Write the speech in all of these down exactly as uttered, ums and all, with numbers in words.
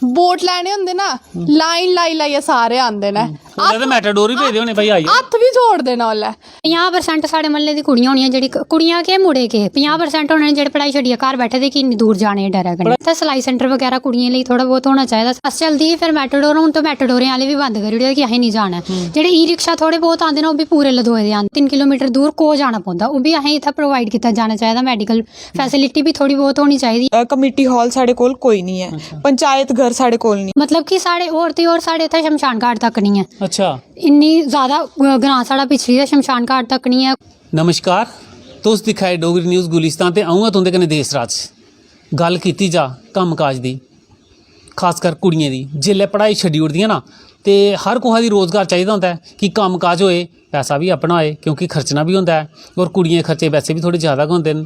Vote लैने होंदे ना, लाइन लाई लाइयै सारे आंदे न। उसलै ते मेटाडोर बी भेजदे होने भाई, आई जाओ। हत्थ बी जोड़दे न उसलै। पंजाह् परसेंट साढ़े म्हल्ले दी कुड़ियां होनियां जेह्ड़ी, कुड़ियां केह् मुड़े केह्, पंजाह् परसेंट होने न जेह्ड़े पढ़ाई छड्डियै घर बैठे दे कि इन्नी दूर जाने दे डरै कन्नै। ते सलाई सेंटर बगैरा कुड़ियें लेई थोह्ड़ा बहुत होना चाहिदा। बस चलदी ही फिर मेटाडोर, हून ते मेटाडोरें आह्ले बी बंद करी ओड़े कि असें निं जाना ऐ। जेह्ड़े ई रिक्शा थोह्ड़े बहुत आंदे न, ओह् बी पूरे लदोए दे आंदे। तिन्न किलोमीटर दूर को जाना पौंदा, ओह् बी असें इत्थै प्रोवाइड कीता जाना चाहिदा। मैडिकल फैसिलिटी बी थोह्ड़ी बहुत होनी चाहिदी। अ, कमेटी हाल साढ़े कोल कोई निं ऐ। अच्छा। पंचायत घर साढ़े कोल निं। मतलब कि साढ़े होर ते होर साढ़े इत्थै शमशान घाट तक निं ऐ। अच्छा। इन्नी ज़्यादा, अ, ग्रांऽ साढ़ा पिछड़ी दा शमशान घाट तक निं ऐ। नमस्कार, तुस दिक्खा दे डोगरी न्यूज़ गुलिस्तान ते अ'ऊं आं तुं'दे कन्नै देस राज। गल्ल कीती जा कम्म काज दी, खासकर कुड़ियें दी, जेल्लै पढ़ाई छड्डी ओड़दियां ना, ते हर कुसै दी रोज़गार चाहिदा होंदा ऐ कि कम्म काज होए, पैसा बी अपना होए, क्योंकि खर्चना बी होंदा ऐ, और कुड़ियें दे खर्चे वैसे बी थोह्ड़े ज़्यादा गै होंदे न।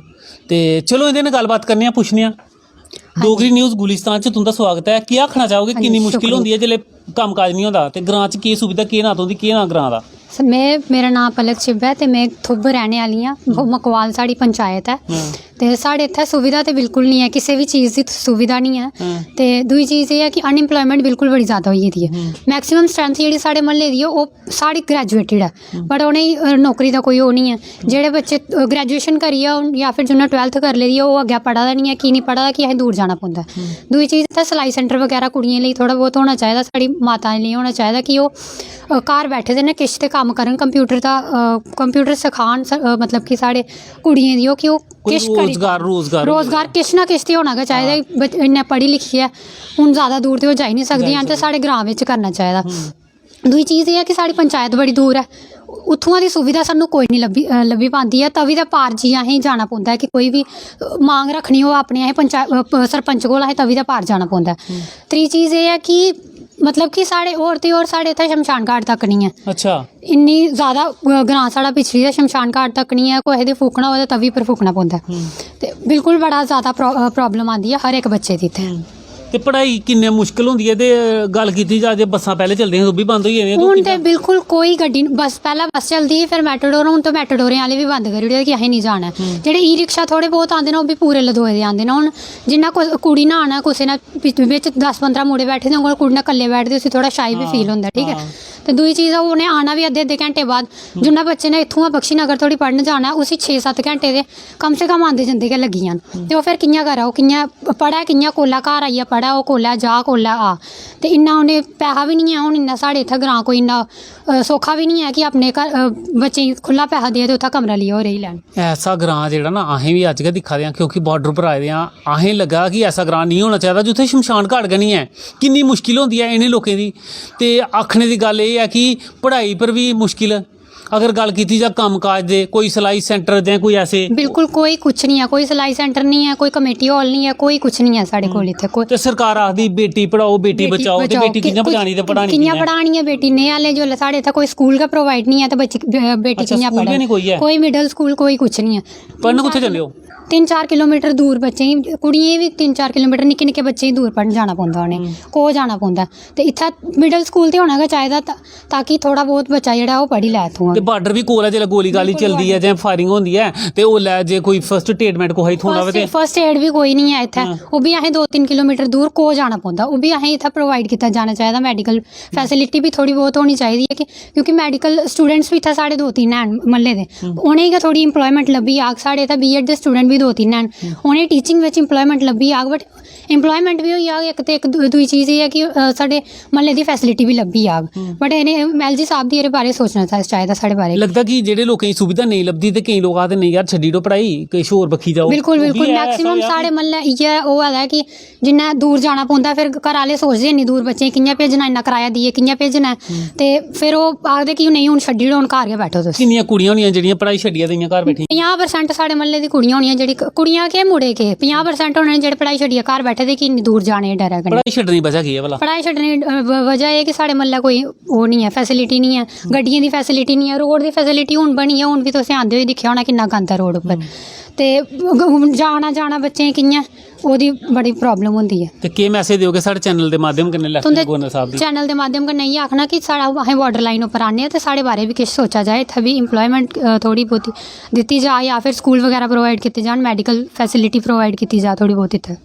ते चलो, इं'दे नै गल्लबात करने आं, पुच्छने आं। डोगरी न्यूज़ गुलिस्तान च तुं'दा स्वागत ऐ। केह् आखना चाहोगे, किन्नी मुश्किल होंदी ऐ जेल्लै कम्म काज निं होंदा, ते ग्रांऽ च केह् सुविधा, केह् नांऽ तुं'दी, केह् नांऽ ग्रांऽ दा? सर, में, मेरा नांऽ पलक छिब्ब ऐ ते में थुब्ब रैह्ने आह्ली आं। मकवाल साढ़ी पंचायत ऐ। ते साढ़े इत्थै सुविधा ते बिल्कुल निं ऐ, किसै बी चीज़ दी सुविधा निं ऐ। ते दूई चीज़ एह् ऐ कि अनएम्प्लॉयमेंट बिल्कुल बड़ी ज़्यादा होई गेदी ऐ। मैक्सिमम स्ट्रेंथ जेह्ड़ी साढ़े म्हल्ले दी ऐ, ओह् सारी ग्रेजुएटेड ऐ, बट उ'नेंगी, अ, नौकरी दा कोई ओह् निं ऐ। जेह्ड़े बच्चे, अ, ग्रेजुएशन करियै हून, जां फिर जि'नें ट्वेल्थ करी लेदी ऐ, ओह् अग्गें पढ़ा दा निं ऐ। की निं पढ़ा दा? कि असें दूर जाना पौंदा ऐ। दूई चीज़, इत्थै सलाई सेंटर बगैरा कुड़ियें लेई थोह्ड़ा बहुत होना चाहिदा, साढ़ी माताएं लेई होना चाहिदा कि ओह्, अ, घर बैठे दे न, किश ते कम्म करन, कंप्यूटर दा, अ, कंप्यूटर सखान, स-, अ, मतलब कि साढ़े कुड़ियें दी ओह्, कि ओह् कोई किश करी रोजगार, रोजगार होई रोजगार किश ना किश ते होना गै चाहिदा। बच-, इन्ना पढ़ी लिखियै हून ज़्यादा दूर ते ओह् जाई निं सकदियां, ते साढ़े ग्रांऽ बिच करना चाहिदा। दूई चीज़ एह् ऐ कि साढ़ी पंचायत बड़ी दूर ऐ, उत्थुआं दी सुविधा सानूं कोई निं लब्भी, अ, लब्भी पांदी ऐ। तवी दे पार जाइयै असेंगी जाना पौंदा ऐ कि कोई बी, अ, मांग रक्खनी होऐ अपनी, असें पंचा-, अ, प-, सरपंच कोल असें तवी दे पार जाना पौंदा ऐ। त्री चीज़ एह् ऐ कि मतलब कि साढ़े होर ते होर साढ़े इत्थै शमशान घाट तक निं ऐ। अच्छा। इन्नी ज़्यादा, अ, ग्रांऽ साढ़ा पिछड़ी दा, शमशान घाट तक निं ऐ, कुसै दे फूकना होऐ ते तवी पर फूकना पौंदा ऐ। ते बिल्कुल बड़ा ज़्यादा प्रा-, अ, प्रॉब्लम आंदी ऐ हर इक बच्चे दी इत्थै। ते पढ़ाई किन्ने मुश्कल होंदी ऐ, ते गल्ल कीती जा जे बस्सां पैह्ले चलदियां हियां, ओह् बी बंद होई गेदियां, ते हून ते कि'यां? बिल्कुल कोई गड्डी निं, बस पैह्लें बस चलदी ही, फिर मेटाडोर, हून ते मेटाडोरें आह्ले बी बंद करी ओड़े कि असें निं जाना ऐ। जेह्ड़े ई रिक्शा थोह्ड़े बहुत आंदे न, ओह् बी पूरे लदोए दे आंदे न। हून जि'यां कुस-, कुड़ी ने आना, कुसै ने बिच, बिच दस पंदरां मुड़े बैठे दे होङन, कुड़ी ने कल्ले बैठदे, उसी थोह्ड़ा शाई बी फील होंदा, ठीक ऐ? ते दूई चीज़ ऐ, उ'नें आना बी अद्धे अद्धे घैंटे बाद। जिन्ना बच्चे ने इत्थुआं बख्शी नगर धोड़ी पढ़न जाना ऐ, उसी छे सत्त घैंटे ते कम से कम आंदे जंदे गै लग्गी जान। ते ओह् फिर कि'यां करै, ओह् कि'यां पढ़ै, कि'यां कोल्लै घर आइयै पढ़ै, ओह् कोल्लै जा, कोल्लै आ। ते इन्ना उ'नें पैहा बी निं ऐ, हून इन्ना साढ़े इत्थै ग्रांऽ कोई इन्ना, अ, सौखा बी निं ऐ कि अपने घर, अ, बच्चें गी खु'ल्ला पैहा देऐ ते उत्थै कमरा लेइयै ओह् रेही लैन। ऐसा ग्रांऽ जेह्ड़ा ना, असें बी अज्ज गै दिक्खा दे आं, क्योंकि बॉर्डर पर आए दे आं, असें लग्गा कि ऐसा ग्रांऽ निं होना चाहिदा जित्थै शमशान घाट गै निं ऐ। किन्नी मुश्किल होंदी ऐ इ'नें लोकें दी। ते आखने दी गल्ल एह् ऐ कि पढ़ाई पर बी मुश्किल, अगर गल्ल कीती जा कम्म काज दे, कोई सलाई सेंटर जां कोई ऐसे बिल्कुल कोई कुछ निं ऐ, कोई सलाई सेंटर निं ऐ, कोई कमेटी हाल निं ऐ, कोई कुछ निं ऐ साढ़े कोल इत्थै। कोई ते सरकार आखदी, "बेटी पढ़ाओ, बेटी बेटी बचाओ", ते बचाओ। बेटी कि'यां कि-, पढ़ानी ते पढ़ानी कि'यां कि'यां? पढ़ानी ऐ बेटी? नेह् आह्ले जिसलै साढ़े इत्थै कोई स्कूल गै प्रोवाइड निं ऐ, ते बच्चे, ब-, बेटी अच्छा, कि'यां स्कूल गै पढ़न? निं कोई ऐ? कोई मिडल स्कूल, कोई कुछ निं ऐ। पढ़न कुत्थै जंदे ओ? तिन्न चार किलोमीटर दूर बच्चें गी, कुड़ियें गी बी तिन्न चार किलोमीटर, निक्के निक्के बच्चें गी दूर पढ़न जाना पौंदा उ'नेंगी, हम्म। कोल जाना पौंदा। ते इत्थै मिडल स्कूल ते होना गै चाहिदा, ता-, ताकि थोह्ड़ा बहुत बच्चा जेह्ड़ा ओह् पढ़ी लै इत्थुआं। ते बॉर्डर बी कोल ऐ, जिसलै गोली गाली बिल्कुल चलदी ऐ बॉर्डर। जां फायरिंग होंदी ऐ, ते ओल्लै जे कोई फर्स्ट ट्रीटमेंट कुसै गी थ्होना होऐ ते फर्स्ट, फर्स्ट एड बी कोई निं ऐ इत्थै, हां। ओह् बी असें दो तिन्न किलोमीटर दूर कोल जाना पौंदा, ओह् बी असें इत्थै प्रोवाइड कीता जाना चाहिदा। मैडिकल फैसिलिटी बी थोह्ड़ी बहुत होनी चाहिदी ऐ कि क्योंकि मैडिकल स्टूडेंट्स बी इत्थै साढ़े दो तिन्न हैन म्हल्ले दे, हम्म। उ'नेंगी गै थोह्ड़ी एम्प्लॉयमेंट लब्भी जाह्ग। साढ़े इत्थै बीएड दे स्टूडेंट बी दो तिन्न हैन, हम्म। उ'नेंगी टीचिंग बिच एम्प्लॉयमेंट लब्भी जाह्ग, बट एम्प्लॉयमेंट बी होई जाह्ग इक ते इक दू-, दूई चीज़ एह् ऐ कि, अ, साढ़े म्हल्ले दी फैसिलिटी बी लब्भी जाह्ग। हम्म। बट इ'नें एमएलजी साहब दी एह्दे बारे सोचना चा-, चाहिदा साढ़े बारे। लगदा कि जेह्ड़े लोकें गी सुविधा नेईं लभदी ते केईं लोक आखदे, "नेईं यार, छड्डी ओड़ो पढ़ाई, किश होर बक्खी जाओ।" बिल्कुल, ओह् बी बिल्कुल। ऐ, ऐसा मैक्सिमम होआ साढ़े कि म्हल्लै इ'यै ओह् होआ दा ऐ कि जिन्ना दूर जाना पौंदा, फिर घर आह्ले सोचदे इन्नी दूर बच्चें गी कि'यां भेजना, इन्ना कराया देइयै कि'यां भेजना ऐ। हम्म। ते फिर ओह् आखदे कि नेईं, हून छड्डी ओड़ो, हून घर गै बैठो तुस। किन्नियां कुड़ियां होनियां जेह्ड़ियां पढ़ाई छड्डियै ते इ'यां घर बैठी? पंजाह् परसेंट साढ़े म्हल्ले दी कुड़ियां होनियां जेह्ड़ी क-, कुड़ियां केह्, मुड़े केह्, पंजाह् परसेंट होने न जेह्ड़े पढ़ाई छड्डियै घर बैठे दे कि इन्नी दूर जाने दे डरै कन्नै। पढ़ाई छड्डने दी बजह केह् ऐ भला? पढ़ाई छड्डने दी, अ, ब-, बजह एह् कि साढ़े म्हल्लै कोई ओह् निं ऐ, फैसिलिटी निं ऐ, गड्डियें दी फैसिलिटी निं ऐ, रोड दी फैसिलिटी हून बनी ऐ, हून बी तुसें आंदे होई दिक्खेआ होना किन्ना गंद ऐ रोड उप्पर। हम्म। ते ग-, हून जाना, जाना बच्चें गी कि'यां, ओह्दी बड़ी प्रॉब्लम होंदी ऐ। ते केह् मैसेज देओगे साढ़े चैनल दे माध्यम कन्नै तुं'दे लेफ्टिनेंट गवर्नर साहब गी? चैनल दे माध्यम कन्नै इ'यै आखना कि साढ़ा, असें बॉर्डर लाइन उप्पर आने आं ते साढ़े बारे बी किश सोचा जाए, इत्थै बी एम्प्लॉयमेंट, अ, थोह्ड़ी बौह्ती दित्ती जा, जां फिर स्कूल बगैरा प्रोवाइड कीते जान, मैडिकल फैसिलिटी प्रोवाइड कीती जा थोह्ड़ी बौह्त इत्थै।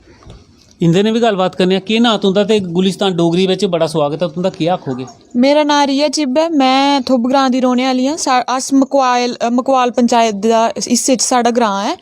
इं'दे ने बी गल्लबात करने आं। केह् नांऽ तुं'दा? ते गुलिस्तान डोगरी बिच बड़ा सुआगत ऐ तुं'दा, केह् आखोगे? मेरा नांऽ रिया चिब ऐ। में थुब्ब ग्रांऽ दी रौह्ने आह्ली आं। सा- अस मकवाल अ, मकवाल पंचायत दा हिस्से च साढ़ा ग्रांऽ ऐ।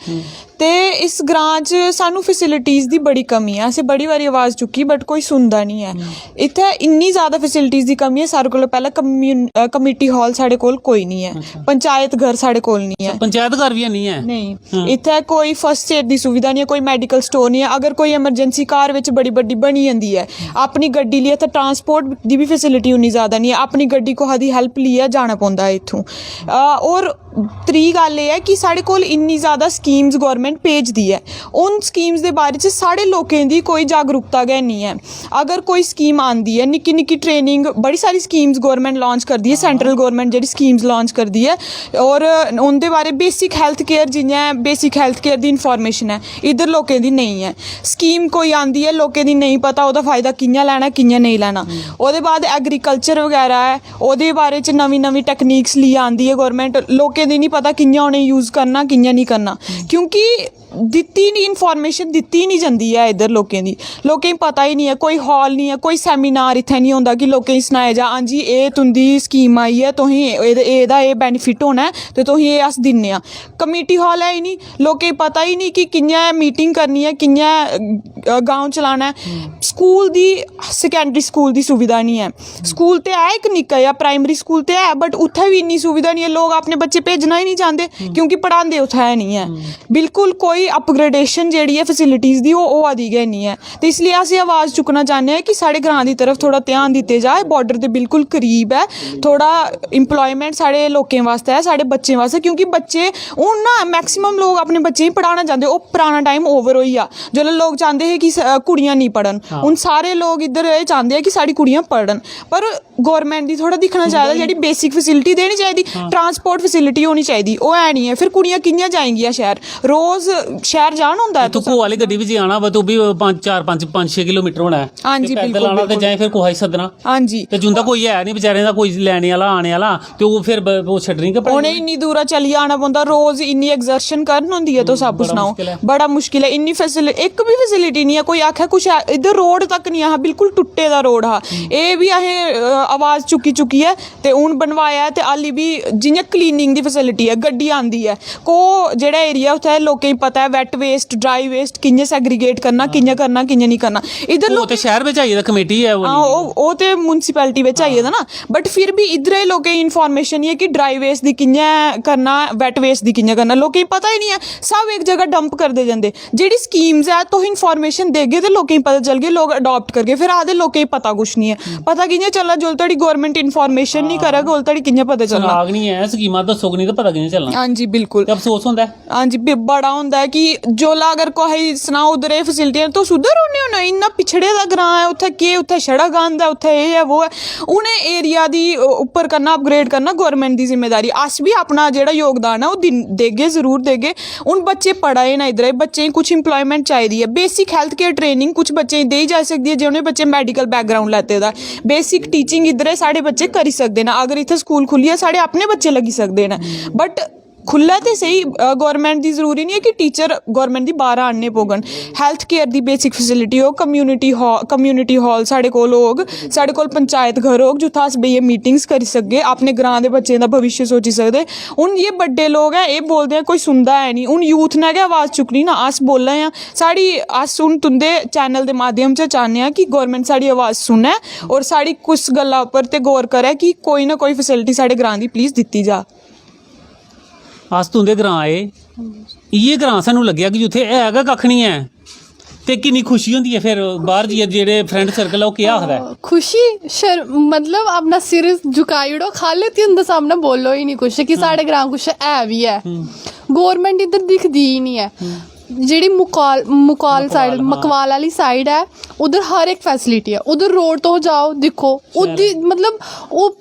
ते इस ग्रांऽ च सानूं फैसिलिटीज़ दी बड़ी कमी ऐ। असें बड़ी बारी आवाज़ चुक्की, बट कोई सुनदा निं ऐ। इत्थै इन्नी ज़्यादा फैसिलिटीज़ दी कमी ऐ। सारें कोला पैह्लें कम्युन- अ, कमेटी हॉल साढ़े कोल कोई निं ऐ। पंचायत घर साढ़े कोल निं ऐ। पंचायत घर बी हैनी ऐ। नेईं, इत्थै कोई फर्स्ट एड दी सुविधा निं ऐ, कोई मैडिकल स्टोर निं ऐ। अगर कोई इमरजेंसी घर बिच बड़ी बड्डी बनी जंदी ऐ, अपनी गड्डी लेइयै, इत्थै ट्रांसपोर्ट दी बी फैसिलिटी उन्नी ज़्यादा निं ऐ। अपनी गड्डी कुसै दी हैल्प लेइयै जाना पौंदा ऐ इत्थूं। अ, होर त्री गल्ल एह् ऐ कि साढ़े कोल इन्नी ज़्यादा स्कीम्स गौरमेंट भेजदी ऐ, उन स्कीम्स दे बारे च साढ़े लोकें दी कोई जागरूकता गै निं ऐ। अगर कोई स्कीम आंदी ऐ, निक्की निक्की ट्रेनिंग, बड़ी सारी स्कीम्स गौरमेंट लांच करदी ऐ, सेंट्रल गौरमेंट जेह्ड़ी स्कीम्स लांच करदी ऐ, और उं'दे बारे, बेसिक हैल्थ केयर, जि'यां बेसिक हैल्थ केयर दी इंफॉर्मेशन ऐ, इद्धर लोकें दी नेईं ऐ। स्कीम कोई आंदी ऐ, लोकें दी नेईं पता ओह्दा फ़ायदा कि'यां लैना, कि'यां नेईं लैना। ओह्दे बाद एग्रीकल्चर बगैरा ऐ, ओह्दे बारे च नमीं नमीं टैक्नीक्स लेइयै आंदी ऐ गौरमेंट, लोकें दी निं पता कि'यां उ'नेंगी यूज़ करना, कि'यां नेईं करना, क्योंकि दित्ती निं, इंफॉर्मेशन दित्ती निं जंदी ऐ इद्धर लोकें दी। लोकें गी पता ही निं ऐ, कोई हॉल निं ऐ, कोई सैमिनार इत्थै निं होंदा कि लोकें गी सनाया जा, "हां जी, एह् तुं'दी स्कीम आई ऐ, तुसें एह्दे, एह्दा एह् बेनिफिट होना ऐ ते तुसें एह् अस दिन्ने आं।" कमेटी हॉल है ही निं, लोकें गी पता ही निं कि कि'यां मीटिंग करनी ऐ, कि'यां, अ, गांव चलाना ऐ। स्कूल दी, सैकेंडरी स्कूल दी सुविधा निं ऐ। स्कूल ते है इक निक्का जेहा, प्राइमरी स्कूल ते है, बट उत्थै बी इन्नी सुविधा निं ऐ। लोक अपने बच्चे भेजना ही निं चांह्दे, क्योंकि पढ़ांदे उत्थै है निं ऐ। बिल्कुल कोई अपग्रेडेशन जेह्ड़ी ऐ फैसिलिटीज़ दी, ओह् होआ दी गै निं ऐ। ते इसलेई अस एह् आवाज़ चुक्कना चाह्न्ने आं कि साढ़े ग्रांऽ दी तरफ थोह्ड़ा ध्यान दित्ते जाए। बॉर्डर दे बिल्कुल करीब ऐ, थोह्ड़ा एम्प्लॉयमेंट साढ़े लोकें बास्तै ऐ, साढ़े बच्चें बास्तै, क्योंकि बच्चे हून ना, मैक्सिमम लोक अपने बच्चें गी पढ़ाना चांह्दे। ओह् पराना टाइम ओवर होई गेआ, जिसलै लोक चांह्दे हे कि स-, कुड़ियां नेईं पढ़न। हून सारे लोक इद्धर एह् चांह्दे ऐ कि साढ़ी कुड़ियां पढ़न, पर गौरमेंट दी थोह्ड़ा दिक्खना चाहिदा, जेह्ड़ी बेसिक फैसिलिटी देनी चाहिदी, ट्रांसपोर्ट फैसिलिटी होनी चाहिदी, ओह् है निं ऐ। फिर कुड़ियां कि'यां जाएंगियां शैह्र? रोज शैह्र जान होंदा ऐ? तू घोआ आह्ली गड्डी बी जे आना होऐ, ते ओह् बी पंज, चार, पंज, पंज छे किलोमीटर होना ऐ। हां जी, ते पैदल बिल्कुल, आना ते बिल्कुल। जाएं, फिर कुसै गी सद्दना। हां जी। ते जिं'दा कोई है निं बेचारें दा, कोई लैने आह्ला, आने आह्ला, ते ओह् फिर ब-, ओह् छड्डनी गै पौनी। उ'नें इन्नी दूरा चलियै आना पौंदा, रोज इन्नी एग्जर्शन करन होंदी ऐ, तुस आपूं बड़ा सनाओ। मुश्किल ऐ। बड़ा मुश्किल ऐ, इन्नी फैसिलिटी, इक बी फैसिलिटी निं ऐ। कोई आखै कुछ ऐ, इद्धर रोड तक निं हा, बिल्कुल टुट्टे दा रोड हा। एह् बी असें, अ, आवाज चुक्की चुक्कियै ते हून बनवाया ऐ। ते हाली बी जि'यां क्लीनिंग दी फैसिलिटी ऐ, गड्डी आंदी ऐ, को जेह्ड़ा एरिया उत्थै लोकें गी पता ऐ, वैट वेस्ट, ड्राई वेस्ट कि'यां सैग्रीगेट करना, कि'यां करना, कि'यां नेईं करना। इद्धर ओह् लोक ते शैह्र बिच आई गेदा, कमेटी ऐ ओह् हां, नेईं। ओह्, ओह् ते म्युनिसिपैलिटी बिच आई गेदा ना, बट फिर बी इद्धरै लोकें गी इंफॉर्मेशन निं ऐ कि ड्राई वेस्ट दी कि'यां करना, वैट वेस्ट दी कि'यां करना, लोकें गी पता ही निं ऐ। सब इक जगह डंप करदे जंदे। जेह्ड़ी स्कीम्स ऐ, तुस इंफॉर्मेशन देगे ते लोकें गी पता चलगे, लोक अडाप्ट करगे। फिर आखदे लोकें गी पता कुछ निं ऐ। पता कि'यां चलना? जिसलै धोड़ी गौरमेंट इंफॉर्मेशन निं करग, उसलै धोड़ी कि'यां पता चलना? सनाग निं ऐ, स्कीमां दस्सोग निं ते पता कि'यां चलना? हां जी, बिल्कुल। ते अफसोस होंदा ऐ। हां जी, बि-, बड़ा होंदा ऐ कि जिसलै अगर कुसै गी सनाओ, "उद्धर एह् फैसिलिटियां न, तुस उद्धर रौह्ने होन्ने, इन्ना पिछड़े दा ग्रांऽ ऐ, उत्थै केह्, उत्थै छड़ा गंद ऐ, उत्थै एह् ऐ, वो ऐ।" उ'नें एरिया दी, अ, उप्पर करना, अपग्रेड करना गौरमेंट दी जिम्मेदारी। अस बी अपना जेह्ड़ा योगदान ऐ, ओह् दिन-, देगे, जरूर देगे। हून बच्चे पढ़ा दे न इद्धर, बच्चें गी कुछ एम्प्लॉयमेंट चाहिदी ऐ, बेसिक हैल्थ केयर ट्रेनिंग कुछ बच्चें गी देई जाई सकदी ऐ, जे उ'नें बच्चें मैडिकल बैकग्राउंड लैते दा ऐ। बेसिक टीचिंग इद्धर ऐ, साढ़े बच्चे करी सकदे न। अगर इत्थै स्कूल खु'ल्ली जा, साढ़े अपने बच्चे लग्गी सकदे न। बट खु'ल्लै ते स्हेई, अ, गौरमेंट दी जरूरी निं ऐ कि टीचर गौरमेंट दी बाह्रा आह्नने पौङन। हैल्थ केयर दी बेसिक फैसिलिटी होग, कम्युनिटी हा-, कम्युनिटी हॉल साढ़े कोल होग, साढ़े कोल पंचायत घर होग, जित्थै अस बेहियै मीटिंग्स करी सकगे, अपने ग्रांऽ दे बच्चें दा भविष्य सोची सकदे। हून एह् बड्डे लोक ऐ, एह् बोलदे ऐ, कोई सुनदा ऐ निं। हून यूथ ने गै अवाज चुक्कनी ना, अस बोला दे आं। साढ़ी, अस हून तुं'दे चैनल दे माध्यम च चाह्न्ने आं कि गौरमेंट साढ़ी अवाज सुनै और साढ़ी कुस गल्ला उप्पर ते गौर करै कि कोई ना कोई फैसिलिटी साढ़े ग्रांऽ दी प्लीज दित्ती जा। अस तुं'दे ग्रांऽ आए, इ'यै ग्रांऽ सानूं लग्गेआ कि जित्थै है गै कक्ख निं ऐ। ते किन्नी खुशी होंदी ऐ फिर बाह्र जाइयै, जेह्ड़े फ्रैंड सर्कल ऐ, ओह् केह् आखदा ऐ? खुशी, शर्म, मतलब अपना सिर झुकाई ओड़ो, खाल्ली ते उं'दे सामनै बोलो ही निं कुछ कि साढ़े ग्रांऽ कुछ है बी ऐ। गौरमेंट इद्धर दिखदी ही निं ऐ। जेह्ड़ी मुकाल, मुकाल साइड, मकवाल, हां। मकवाल आह्ली साइड ऐ, उद्धर हर इक फैसिलिटी ऐ। उद्धर रोड तुस जाओ, दिक्खो, शैल उद्धर ऐ। मतलब ओह्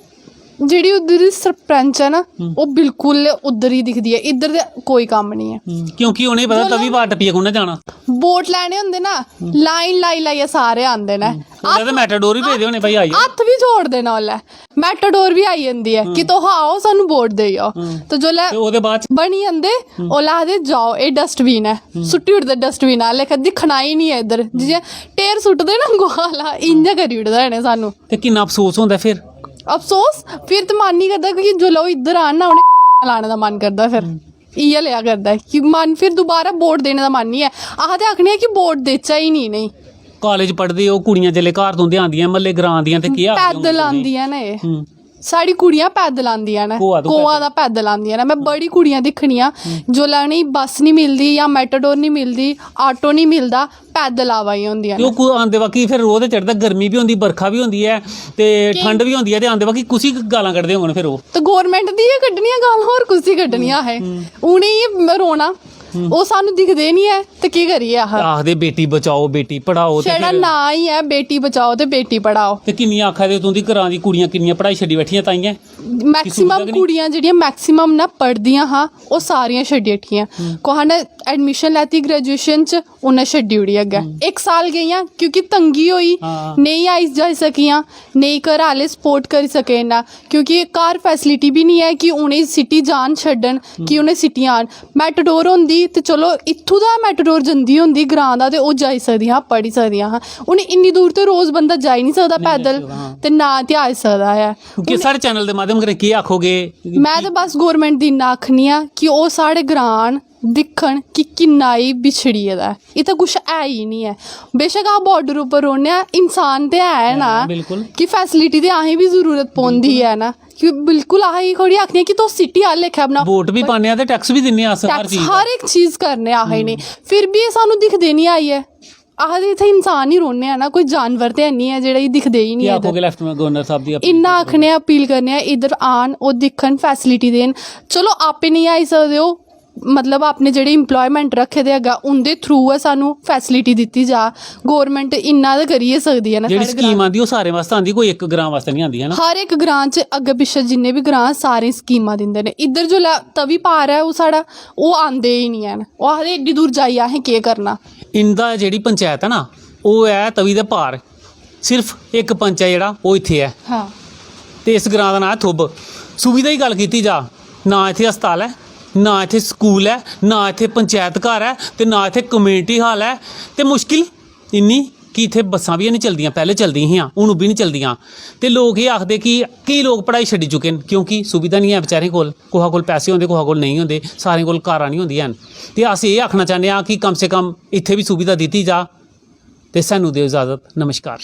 जेह्ड़ी उद्धर दी सरपंच ऐ ना, हम्म। ओह् बिल्कुल उद्धर ही दिखदी ऐ, इद्धर ते कोई कम्म निं ऐ। हम्म, क्योंकि उ'नेंगी पता जिसलै तवी पार टप्पियै कु'न्नै जाना। वोट लैने होंदे ना, हम्म। लाइन लाई लाइयै सारे आंदे न। हम्म। उसलै ते मैटाडोर बी भेजदे होने, "भाई, आई जाओ।" हत्थ बी जोड़दे न उसलै। मेटाडोर बी आई जंदी ऐ कि तुस आओ, सानू वोट देई आओ। ते जोल्लै ते ओह्दे बाद च बनी जंदे, ओल्लै आखदे, "जाओ, एह् डस्टबिन ऐ।" सुट्टी ओड़दे डस्टबिन आह्ले लेखा, दिक्खना ही निं ऐ इद्धर। जि'यां ढेर सुट्टदे ना गोहा आह्ला, इ'यां करी ओड़दा इ'नें सानू। ते किन्ना अफसोस होंदा फिर? अफसोस फिर ते मन निं करदा, क्योंकि जोल्लै ओह् इद्धर आन ना, उ'नें लाने दा मन करदा फिर। इ'यै लेआ करदा ऐ कि मन फिर दोबारा वोट देने दा मन निं ऐ। अस ते आखने आं कि वोट देचै ही निं इ'नेंगी। कालेज पढ़दे ओह् कुड़ियां जेल्लै घर तुं'दे आंदियां, म्हल्ले ग्रां दियां, ते केह् आखदे होंदे पैदल तुसेंगी? आंदियां न एह्। हूं। साढ़ी कुड़ियां पैदल आंदियां न, कोआ तों कोआ पैदल। दा पैदल आंदियां न। में बड़ी कुड़ियां दिक्खनियां, जोल्लै उ'नेंगी बस निं मिलदी जां मेटाडोर निं मिलदी, आटो निं मिलदा, पैदल आवा दियां होंदियां ते न। ओह् कु-, आंदे बाकी फिर रोह् ते चढ़दा, गर्मी बी होंदी, बरखा बी होंदी ऐ ते केईं ठंड बी होंदी ऐ, ते आंदे बाकी कुसी गालां कड्ढदे होङन फिर ओह्? ते गौरमैंट दी गै कड्ढनियां गालां, होर कुसी कड्ढनियां असें? उ'नेंगी रोना, ओह् सानू दिखदे निं ऐ ते केह् करिये अस? आखदे, "बेटी बचाओ, बेटी पढ़ाओ", ते छड़ा फिर नांऽ ही ऐ, बेटी बचाओ ते बेटी पढ़ाओ। ते किन्नियां आखा दे, तुं'दी ग्रां दी कुड़ियां किन्नियां पढ़ाई छड्डी बैठियां ताइयें? मैक्सिमम कुड़ियां जेह्ड़ियां मैक्सिमम ना पढ़दियां हां, ओह् सारियां छड्डी बैठियां। कुसै ने एडमिशन लैती ग्रेजुएशन च, उ'न्नै छड्डी ओड़ी अग्गें। इक साल गेइयां क्योंकि तंगी होई, हां। नेईं आई जाई सकियां, नेईं घर आह्ले सपोर्ट करी सके इन्ना, क्योंकि घर फैसिलिटी बी निं ऐ कि उ'नेंगी सिटी जान छड्डन, कि उ'नें सिटी आन। मेटाडोर होंदी ते चलो इत्थूं दा मेटाडोर जंदी होंदी ग्रां दा, ते ओह् जाई सकदियां हां, पढ़ी सकदियां हां। हून इन्नी दूर ते रोज बंदा जाई निं सकदा पैदल, ते ना ते आई सकदा ऐ। कि साढ़े चैनल दे माध्यम कन्नै केह् आखोगे? में ते बस गौरमैंट दी इन्ना आखनी आं कि ओह् साढ़े ग्रां आन, दिक्खन कि किन्ना एह् बिछड़ी गेदा ऐ। इत्थै कुछ है ही निं ऐ। बेशक अस बार्डर उप्पर रौह्ने आं, इंसान ते है ना, बिल्कुल। कि फैसिलिटी ते असें बी जरूरत पौंदी ऐ ना। कि बिल्कुल अस एह् थोड़ी आखने आं कि तुस सिटी आह्ले लेखा बनाओ। वोट बी पाने आं ते टैक्स बी दिन्ने आं अस, हर टैक्स, चीज दा। हर इक चीज करने आं अस इ'नें। फिर बी एह् सानू दिखदे निं आइयै। आखदे इत्थै इंसान ही रौह्ने आं ना, कोई जानवर ते हैनी ऐ जेह्ड़ा एह् दिखदे ही निं केह् ऐ इद्धर। आखोगे लेफ्टिनेंट गवर्नर साहब दी अपील इन्ना कीती? आखने आं, अपील करने आं, इद्धर आन, ओह् दिक्खन, फैसिलिटी देन। चलो, आपे नेईं आई सकदे ओह्, मतलब, अपने जेह्ड़े एम्प्लॉयमेंट रक्खे दे अग्गें, उं'दे थ्रू गै सानू फैसिलिटी दित्ती जा, गौरमैंट इन्ना ते करी गै सकदी ऐ ना जेह्ड़ी साढ़े ग्रां स्कीम च। आंदी, ओह् सारें बास्तै आंदी, कोई इक ग्रां बास्तै निं आंदी, है ना? हर इक ग्रां च अग्गें पिच्छें जिन्ने बी ग्रां, सारें स्कीमां दिंदे न। इद्धर जिसलै तवी पार ऐ, ओह् साढ़ा, ओह् आंदे ही निं हैन। ओह् आखदे, "एड्डी दूर जाइयै असें केह् करना?" इं'दा जेह्ड़ी पंचैत ऐ ना, ओह् ऐ तवी दे पार। सिर्फ इक पंच ऐ जेह्ड़ा, ओह् इत्थै ऐ। हां। ते इस ग्रां दा नांऽ ऐ थुब्ब। सुविधा दी गल्ल कीती जा, ना इत्थै अस्पताल ऐ, ना इत्थै स्कूल ऐ, ना इत्थै पंचैत घर ऐ, ते ना इत्थै कम्युनिटी हाल ऐ। ते मुश्किल इन्नी कि इत्थै बस्सां बी निं चलदियां, पैह्लें चलदियां हियां, हून ओह् बी निं चलदियां। ते लोक एह् आखदे कि केईं लोक पढ़ाई छड्डी चुके न, क्योंकि सुविधा निं ऐ बेचारें कोल, कुसै कोल पैसे होंदे, कुसै कोल नेईं होंदे, सारें कोल कारां निं होंदियां हैन। ते अस एह् आखना चाह्न्ने आं कि कम से कम इत्थै बी सुविधा दित्ती जा। ते सानू देओ इजाजत। नमस्कार।